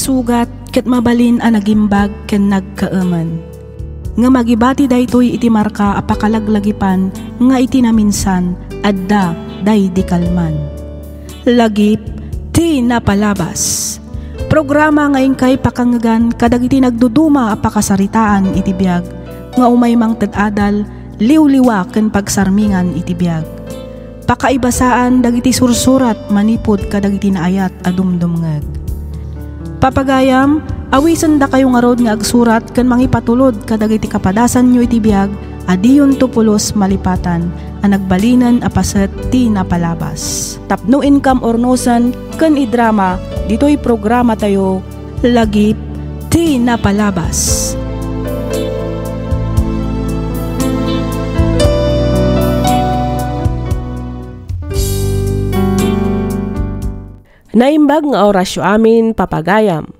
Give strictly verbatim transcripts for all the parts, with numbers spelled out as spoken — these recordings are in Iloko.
Sugat ket mabalin a nagimbag ken nagkaemen. Ngem agibati daytoy iti marka a pakalaglagipan nga iti naminsan, adda daydi kalman. Lagip ti napalabas. Programa nga inkay pakangegan kadagiti nagduduma a pakasaritaan iti biag nga umay mangted adal, liwliwa ken pagsarmingan iti biag. Pakaibasaan dagiti sursurat manipud kadagiti naayat a dumdumngeg. Papagayam, awisendakayo ngarud nga agsurat ken mangipatulod kadagiti kapadasanyo iti biag a diyonto pulos malipatan a nagbalinen a paset ti napalabas. Tapno inkam urnosen ken idrama ditoy programatayo, Lagip ti Napalabas. Naimbag nga orasyo amin, papagayam.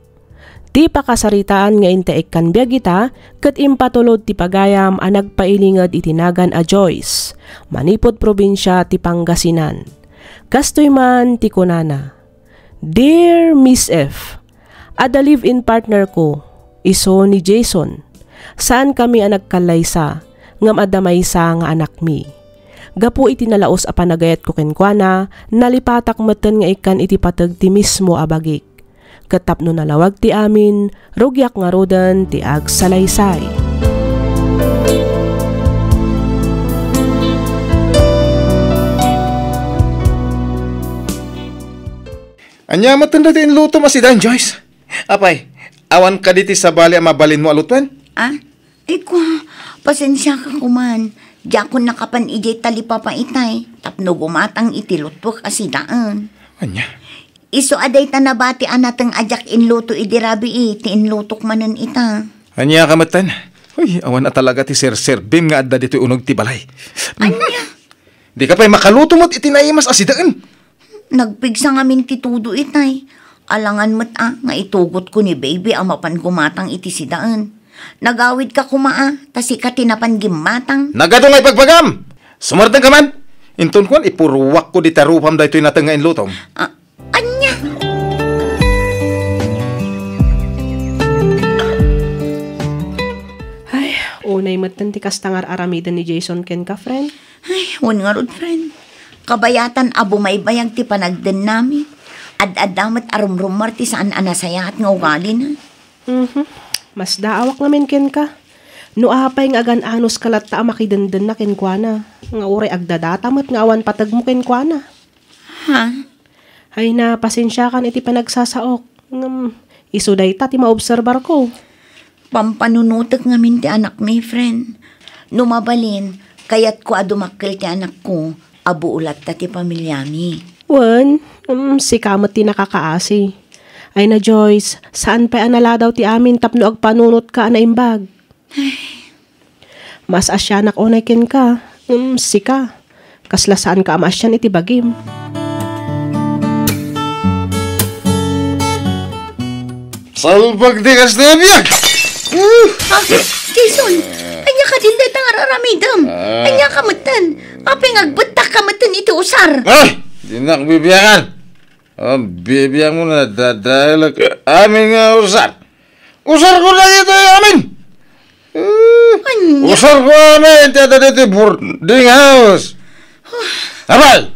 Ti pakasaritaan nga inta ikkan biag ita ket impatulod ti pagayam a nagpailinged iti nagan a Joyce, manipud probinsia ti Pangasinan. Kastoy man ti kunana, "Dear Miss F, adda live-in partner ko, isu ni Jason. Saan kami a nagkallaysa, ngem adda maysa nga anakmi. Gapu iti nalaus a panagayatko kenkuana, nalipatak metten nga ikkan iti pateg ti mismo a bagik. Ket tapno nalawag ti amin, rugiak ngaruden ti agsalaysay." Ania met daytoy inlutom a sidaen, Joyce? Apay, awan kadi ti sabali a mabalinmo a lutuen? Ah? Ay, kua, pasensiaka koman. Diakon nakapan idiay talipapa itay, tapno gumatang iti lutuek a sidaen. Ania? Isu a dayta nabati a nateng a diak inluto idi rabii ti inlutok manen ita. Aniaka metten? Uy, awan a talaga ti serserbim nga adda ditoy uneg ti balay. Ania? Dika pay makaluto met iti naimas a sidaen. Nagpigsa ngamin ti tudo itay. Alangan met a nga itugotko ni baby a mapan gumatang iti sidaen. Nagawidka koma a, ta sika ti napan gimmatang. Nagadu nga ipagbagam! Sumardengka man! Inton kuan, ipuruakko dita rupam daytoy nateng nga inlutom. Ah, ania? Ay, unay metten ti kasta nga ar-aramiden ni Jason kenka, friend. Ay, wen ngarud, friend. Kabayatan a bumaybayag ti panagdennami. Ad-adda met a rumrummar ti saan a nasayaat nga ugalina. Mhm. Masdaawak ngamin kenka. No apay nga agan-anos ka latta a makidendenna kenkuana, nga uray agdadata met nga awan pategmo kenkuana. Ha? Ay na, pasensiakan iti panagsasaok. Ngem, isu dayta ti maobserbarko. Pampanunotek ngamin ti anakmi, friend. No mabalin, kayatko a dumakkel ti anakko a buo latta ti pamiliami. Wen, mm, sika met ti nakakaasi. Ay na, Joyce, saan pay a naladaw ti amin tapno agpanunotka a naimbag? Maas-asianak unay kenka, ngem sika, kasla saanka a maasian iti bagim. Salbag ti kasta a biag! Ah, Jason, ania kadin dayta nga ar-aramidem? Ah. Ania ka metten? Apay nga agbettak ka metten iti usar? Ah! Dinak bibiangan! Ah, bibiang mo na, dadalag amin nga usar. Usar ko na ito, amin. Eh, anya? Usar ko, amin. Ti adda ditoy boarding house. Apay!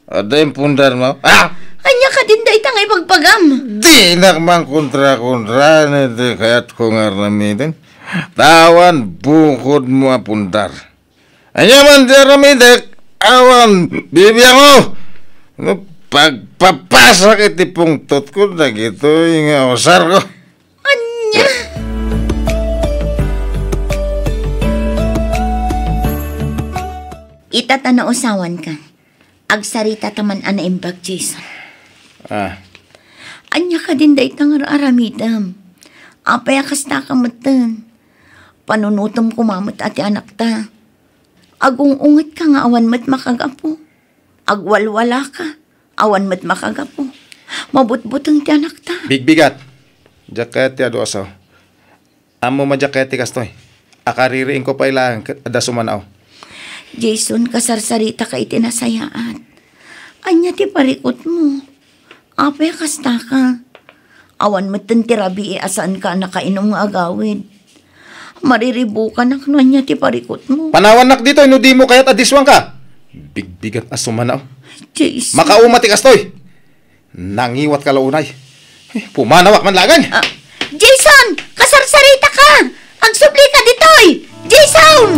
Adda yung pundar mo? Ah! Anya ka din dayta nga ibagbagam? Dinak man kontra-kontra, iti kayat ko nga aramiden. Tawan bukod mo a pundar. Anya man ti aramidek, awan bibiango. No, pagpapasak iti pungtot ko, dagitoy nga usar ko. Anya? Ita ta nausawan ka. Agsarita ta man a naimbag, Jason. Ah. Anya ka din dayta nga aramidem? Apay a kasta ka metten? Panunotem koma met a ti anakta. Agung-unget ka nga awan met makagapu. Agwalwala ka, awan met makagapu. Mabutbuteng ti anakta. Bigbigat. Diak kayat ti adu a sao. Ammom a diak kayat ti kastoy. Akaririingko pay laeng ket adda sumanaw. Jason, kasarsarita ka iti nasayaat. Anya ti parikutmo? Apay a kasta ka? Awan metten ti rabii a saanka a nakainum nga agawid. Mariribukanak no ania ti parikutmo. Panawannak ditoy no dimo kayat a diswangka. Bigbigat a sumanaw. Jesus. Makauma ti kastoy. Nangiwatka la unay. Eh, pumanawak man laeng. Ah, Jason! Kasarsaritaka! Agsublika ditoy! Jason!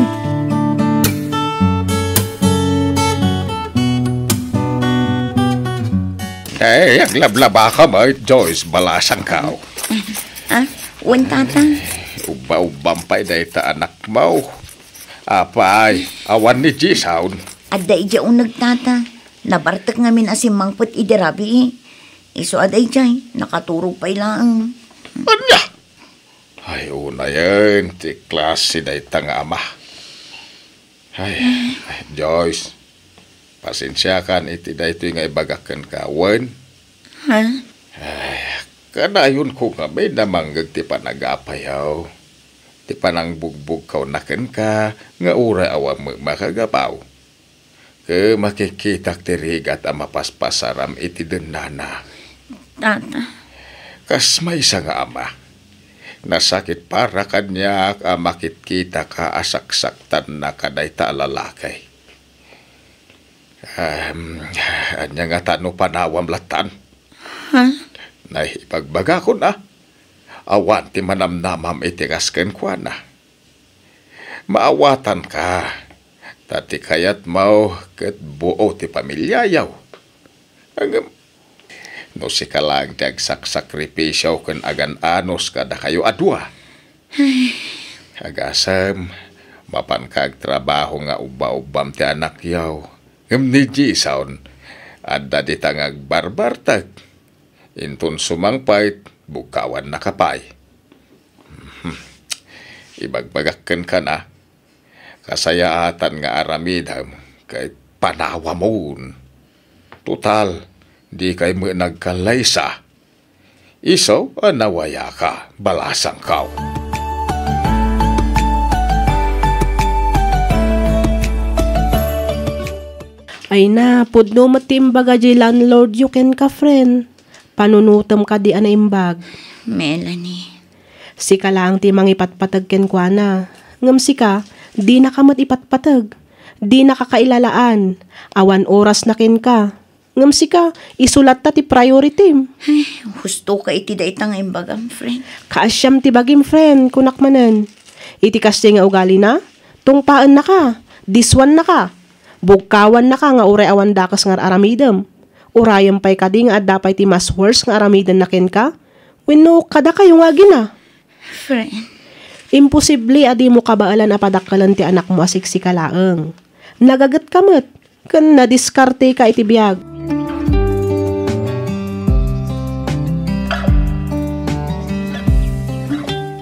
Eh, aglablabaka met, Joyce, balasangkaw. Ah, wen, tata. Ubba-ubbam pay dayta anakmo. Apay, awan ni Jason? Adda idiay uneg, tata. Nabartek ngamin a simmangpet idi rabii. Isu a daydiay, nakaturog pay laeng. Ania? Ay, unayen ti klase dayta nga ama. Ay, ay, Joyce, pasensiakan iti daytoy nga ibagak kenka, wen? Ha? Ay, kanayonko ngamin a mangngeg ti panagapayaw, ti panangbugbugkawna kenka nga uray awan met makagapaw. Ket makikitak ti rigat a mapaspasaram iti dennana. Tata. Kas maysa nga ama, nasakit para kaniak a makitkitaka a saksaktanna kadayta a lalaki. Em, ania ngata no panawam lattan? Ha? Nay, ibagbagakon a, awan ti manamnamam iti kas kenkuana. Maawatanka, ta ti kayatmo ket buo ti familiayo. Ngem, no sika laeng ti agsaksakripisio ken agan-anos kadakayo a dua, agasem, mapanka agtrabaho nga ubba-ubbam ti anakyo. Ngem ni Jason, adda dita nga agbarbartek. Inton sumangpet, bugkawannaka pay. Ibagbagak kenka a, kasayaatan nga aramidem ket panawamon. Total, dikay met nagkallaysa. Isu a nawayaka, balasangko. Ay na, pudno met ti imbaga diay landlordyo kenka, friend. Panunotem kadi a naimbag. Melanie. Sika laeng ti mangipatpateg kenkuana. Ngem sika, dinaka met ipatpateg. Dinaka kailalaan. Awan orasna kenka. Ngem sika, isu latta ti prioritim. Ay, husto ka iti dayta nga imbagam, friend. Kaasiam ti bagim, friend, kunak manen. Iti kasdiay nga ugalina, tungpaennaka, diswannaka, bugkawannaka nga uray awan dakes nga ar-aramidem. Urayem pay kadi nga adda pay ti mas worse nga aramidenna kenka wenno kadakayo nga agina. Friend. Imposible a dimo kabaelan a padakkelen ti anakmo a siksika laeng. Nagagetka met, ken nadiskarteka iti biag.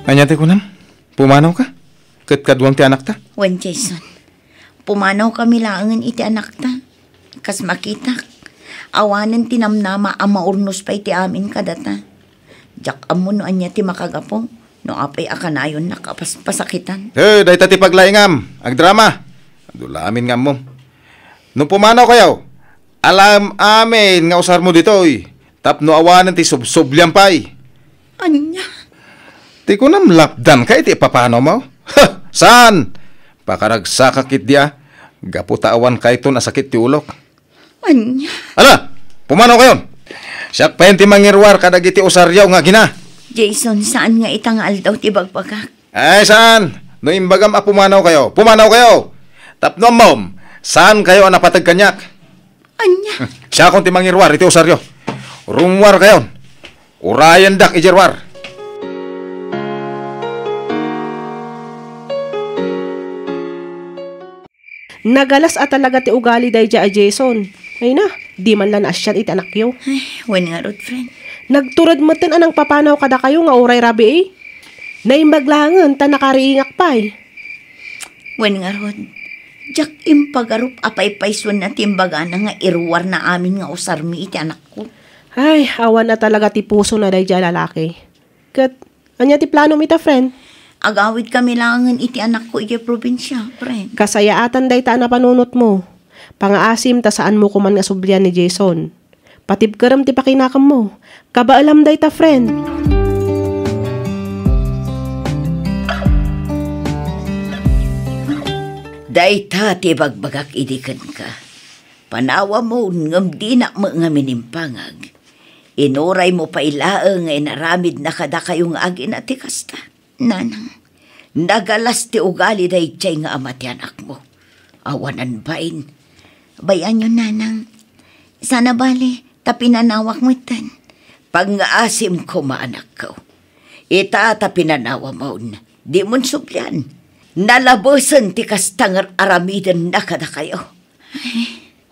Ania ti kunam? Pumanawka? Ket kaduam ti anakta? Wen, Jason. Pumanawkami laengen iti anakta. Kas makitak, awanen ti namnama a maurnos pay ti amin kadata. Diak ammo no ania ti makagapu, no apay a kanayonnak a pas-, pasakitan. Eh, dayta ti paglaingam. Agdrama. Adu la amin nga ammom. No pumanawkayo, alaem amin nga usarmo ditoy, tapno awanen ti subsubliam pay. Ania? Ti kunam lapdanka iti ipapanawmo? Ha! Saan? Pakaragsakak ketdi a, gapu ta awan kayton a sakit ti ulok. Ania? Ala! Pumanawkayon! Siak payen ti mangiruar kadagiti usaryo nga agina. Jason, saan nga ita nga aldaw ti bagbagak? Ay, saan? No imbagam a pumanawkayo, pumanawkayo! Tapno ammom, saankayo a napateg kaniak. Ania? Siakon ti mangiruar iti usaryo. Rumuarkayon. Urayendak idiay ruar. Nagalas a talaga ti ugali daydiay a Jason. Ay na, di man la naasian iti anakyo. Ay, wen ngarud, friend. Nagtured metten a nangpapanaw kadakayo nga uray rabii. Naimbag laengen ta nakariingak pay. Wen ngarud, diak impagarup a paypaysuenna ti imbagana nga iruarna amin nga usarmi iti anakko. Ay, awan a talaga ti pusona daydiay a lalaki. Ket, ania ti planom ita, friend? Agawidkami laengen iti anakko idiay probinsia, friend. Kasayaatan dayta a napanunotmo. Pangaasim ta saanmo koman nga sublian ni Jason. Patibkerem ti pakinakemmo. Kabaelam dayta, friend. Dayta ti ibagbagak idi kenka. Panawamon ngem dinak met ngamin impangag. Inuraymo pay laeng nga inaramidna kadakayo nga agina ti kasta. Nanang, nagalas ti ugali daydiay nga ama ti anakmo. Awanan bain. Bay-anyo, nanang. Saan a bale, ta pinanawak metten. Pangngaasim koma, anakko. Ita ta pinanawamon, dimon sublian. Nalabesen ti kasta nga ar-aramidenna kadakayo.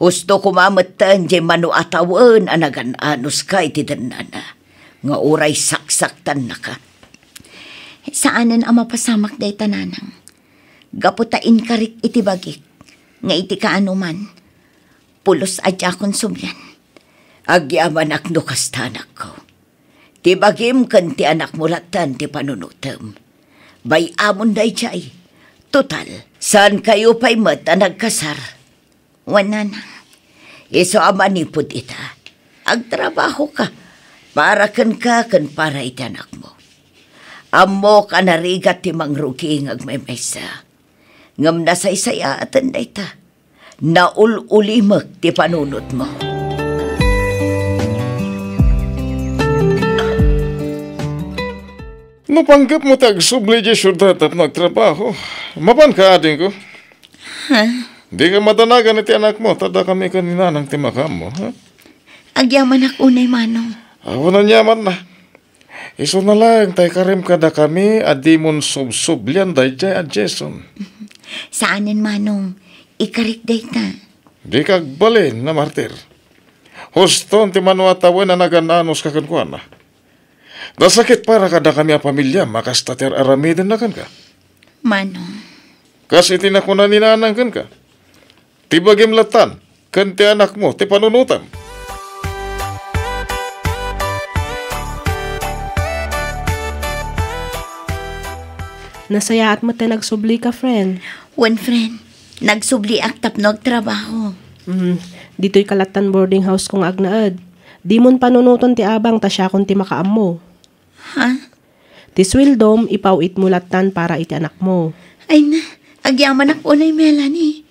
Husto koma metten diay mano a tawen a nagan-anuska iti dennana, nga uray saksaktannaka. Saanen a mapasamak dayta, nanang. Gapu ta inkarik iti bagik nga iti kaanoman, pulos a diakon sublian. Agyamanak no kasta, anakko. Ti bagim ken ti anakmo lattan ti panunotem. Bay-amon daydiay. Total, saankayo pay met a nagkasar. Wen, nanang. Isu a manipud ita, agtrabahoka para kenka ken para iti anakmo. Ammok a narigat ti mangrugi nga agmaymaysa. Ngem nasaysayaaten dayta. Naul-ulimek ti panunotmo. No panggepmo ti agsubli idiay siudad tapno agtrabaho, mapanka, adingko. Ha? Dika madanagan iti anakmo, ta dakami ken ni nanang ti makaammo, ha? Agyamanak unay, manong. Awan aniamanna. Isuna laeng ta ikarim kadakami a dimon subsublian daydiay a Jason. Saanen, manong. Ikarik dayta. Dika agbalin a martir. Huston ti mano a tawen a nagan-anuska kenkuana. Nasakit para kadakami a pamiliam a kasta ti ar-aramidenna kenka. Manong. Kas iti nakuna ni nanang kenka, ti bagim lattan ken ti anakmo ti panunotem. Nasayaat met ti nagsublika, friend. Wen, friend. Nagsubliak tapno agtrabaho. Mm, ditoy kalattan boarding house ko nga agnaed. Dimon panunoten ti abang ta siakon ti makaammo. Ha? Ti sueldom, ipaw-itmo lattan para iti anakmo. Ay na, agyamanak unay, Melanie.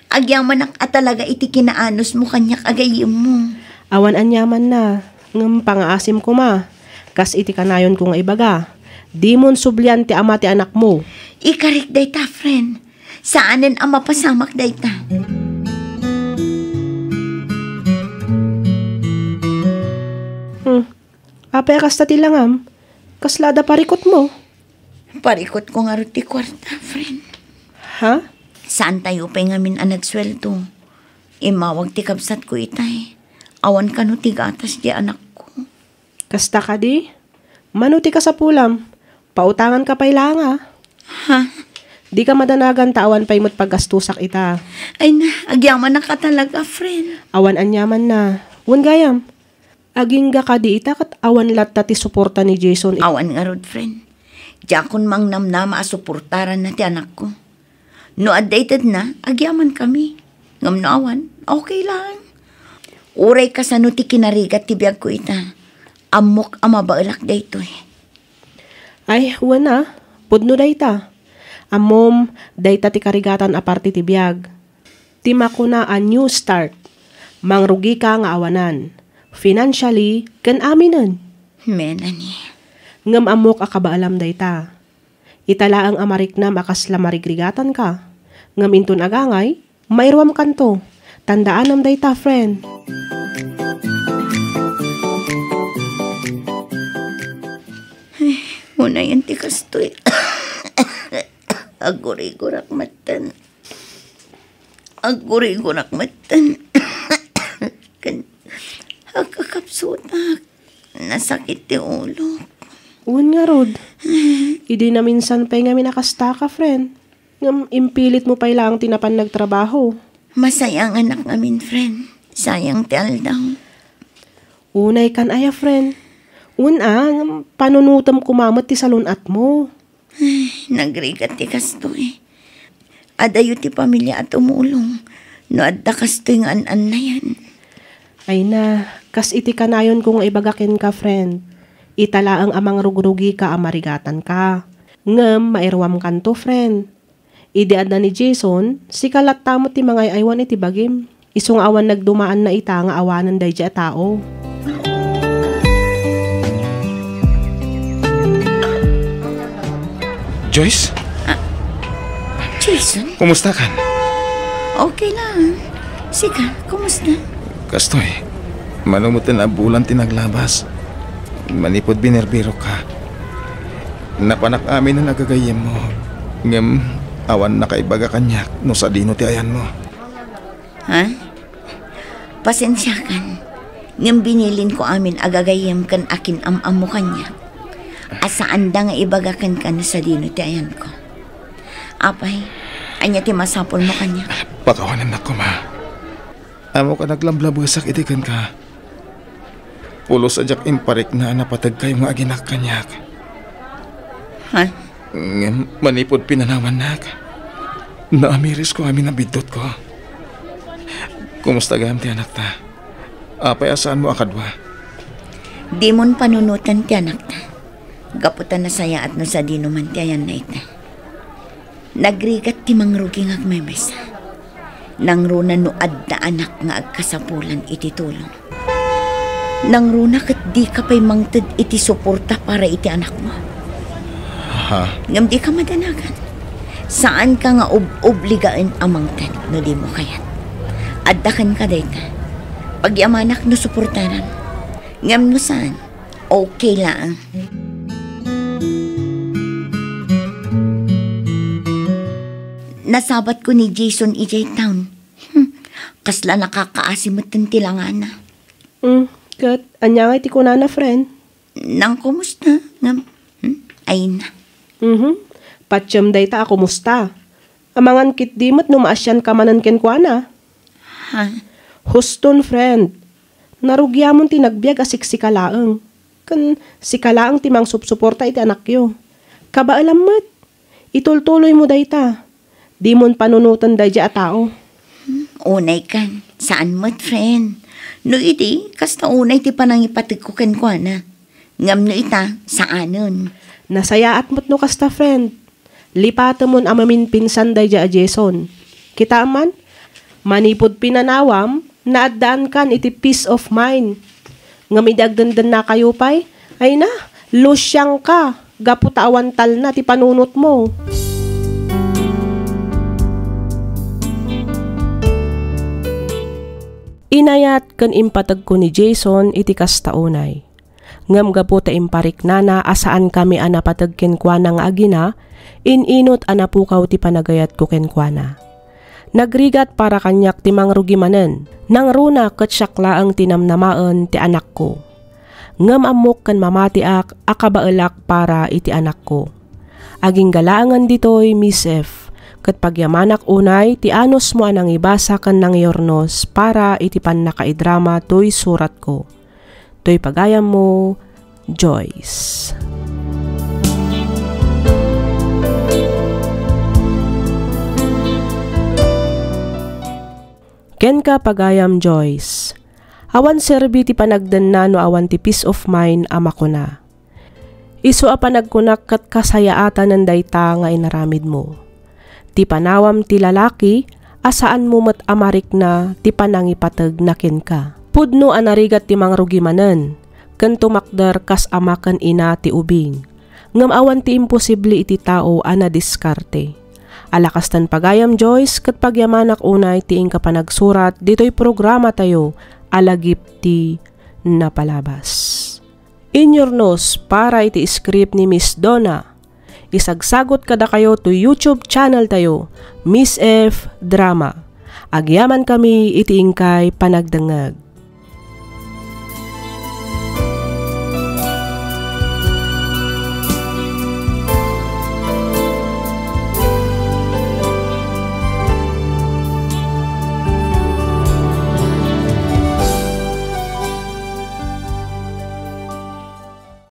Agyamanak a talaga iti kinaanusmo kaniak a gayyemmo. Awan aniamanna, ngem pangaasim koma. Kas iti kanayonko nga ibaga, dimon sublian ti ama ti anakmo. Ikarik dayta, friend. Saanen a mapasamak dayta. Hmm. Apay a kasta ti langam? Kasla adda parikutmo? Parikutko ngarud ti kuarta, friend. Ha? Saantayo pay ngamin a nagsueldo. Immawag ti kabsatko itay. Awan kano ti gatas ti anakko. Kasta kadi? Mano ti kasapulam? Pautanganka pay laeng a. Ha? Dika madanagan ta awan pay met paggastusak ita. Ay na, agyamanak a talaga, friend. Awan aniamanna. Wen gayam. Agingga kadi ita ket awan latta ti suporta ni Jason. Awan ngarud, friend. Diakon mangnamnama a suportaranna ti anakko. No adda itedna, agyamankami. Ngem no awan, okay lang. Uray kasano ti kinarigat ti biagko ita, ammok a mabaelak daytoy. Ay, wen a, pudno dayta. Ammom, dayta ti karigatan a parte ti biag. Ti makuna a new start. Mangrugika nga awanan. Financially, ken aminen. Melanie. Ngem ammok a kabaelam dayta. Ita laeng a mariknam a kasla marigrigatanka. Ngem inton agangay, mairuamkanto. Tandaanam dayta, friend. Ay, unayen ti kastoy. Agurigurak metten. Agurigurak metten. Ken agkakapsutak. Nasakit ti ulok. Wen ngarud. Idi naminsan pay ngamin a kastaka, friend. Ngem impilitmo pay laeng ti napan nagtrabaho. Masayanganak ngamin, friend. Sayang ti aldaw. Unay kan aya, friend. Wen a, ngem panunotem koma met ti salun-atmo. Ay, nagrigat ti kastoy. Adayo ti pamilya a tumulong no adda kastoy nga an-annayan. Ay na, Kas iti kanayonko nga ibaga kenka, friend, ita laeng a mangrugrugika a marigatanka. Ngem mairuamkanto, friend. Idi adda ni Jason, sika latta met ti mangay-aywan iti bagim. Isu nga awan nagdumaanna ita nga awanen daydiay a tao. Joyce? Ah, Jason? Kumusta kan? Okay lang. Sika, kumusta? Kastoy, mano met a bulan ti naglabas. Manipud binerbirok ka. Napanak amin a nagagayyemmo. Ngem awan nakaibaga kaniak no sadino ti ayanmo. Ha? Pasensiakan, ngem binilinko amin a gagayyem ken akin-am-ammo kaniak, a saanda nga ibaga kenka no sadino ti ayanko. Apay, ania ti masapulmo kaniak? Pakawanennak koma. Ammok a naglablabesak iti kenka. Pulos a diak imparikna a napategkayo nga aginak kaniak. Ha? Ngem manipud pinanawannak, naamirisko amin a biddutko. Kumusta gayam ti anakta? Apay a saanmo a kadua? Dimon panunoten ti anakta. Gapu ta nasayaat no sadino man ti ayanna ita. Nagrigat ti mangrugi nga agmaymaysa. Nangruna no adda anak nga agkasapulan iti tulong. Nangruna ket dika pay mangted iti suporta para iti anakmo. Ha? Ngem dika madanagan. Saanka nga ub-obligaen a mangted no dimo kayat. Adda kenka dayta. Pagyamanak no suportaram. Ngem no saan, okay laeng. Nasabatko ni Jason idiay town. Hmm, kasla nakakaasi metten ti langana. Hmm, ket ania ngay ti kunana, friend? Nangkumusta? Ngem, hmm, ayna. Mhm. Patiem dayta a kumusta. Amangan ketdi met no maasianka manen kenkuana. Ha? Huston, friend. Narugiamon ti nagbiag a siksika laeng. Ken sika laeng ti mangsupsuporta iti anakyo. Kabaelam met. Itultuloymo dayta. Dimon panunoten daydiay a tao. Hmm, unay kan. Saan met, friend. No idi, kasta unay ti panangipategko kenkuana. Ngem no ita, saanen. Nasayaat met no kasta, friend. Lipatemon a maminpinsan daydiay a Jason. Kitaem man, manipud pinanawam, naaddaankan iti peace of mind. Ngem idi agdendennakayo pay, ayna, lusiangka gapu ta awan talna ti panunotmo. Inayat ken impategko ni Jason iti kasta unay. Ngem gapu ta impariknana a saankami a napateg kenkuana nga agina, in-inut a napukaw ti panagayatko kenkuana. Nagrigat para kaniak ti mangrugi manen. Nangruna ket siak laeng ti namnamaen ti anakko. Ngem ammok ken mamatiak a kabaelak para iti anakko. Agingga laengen ditoy, Miss F, ket pagyamanak unay ti anusmo a nangibasa ken nangyurnos para iti pannakaidrama toy suratko. Toy pagayammo, Joyce. Kenka, pagayam Joyce, awan serbi ti panagdenna no awan ti peace of mind a makuna. Isu a panagkunak ket kasayaatanen dayta nga inaramidmo. Ti panawam ti lalaki a saanmo met a marikna ti panangipategna kenka. Pudno a narigat ti mangrugi manen, ken tumakder kas ama ken ina ti ubing. Ngem awan ti imposible iti tao a nadiskarte. Ala kasten, pagayam Joyce, ket pagyamanak unay ti inka panagsurat ditoy programatayo a Lagip ti Napalabas. Inyurnos para iti script ni Miss Donna. Isagsagot kadakayo to YouTube channel tayo, Miss F Drama. Agyamankami iti inkay panagdengngeg.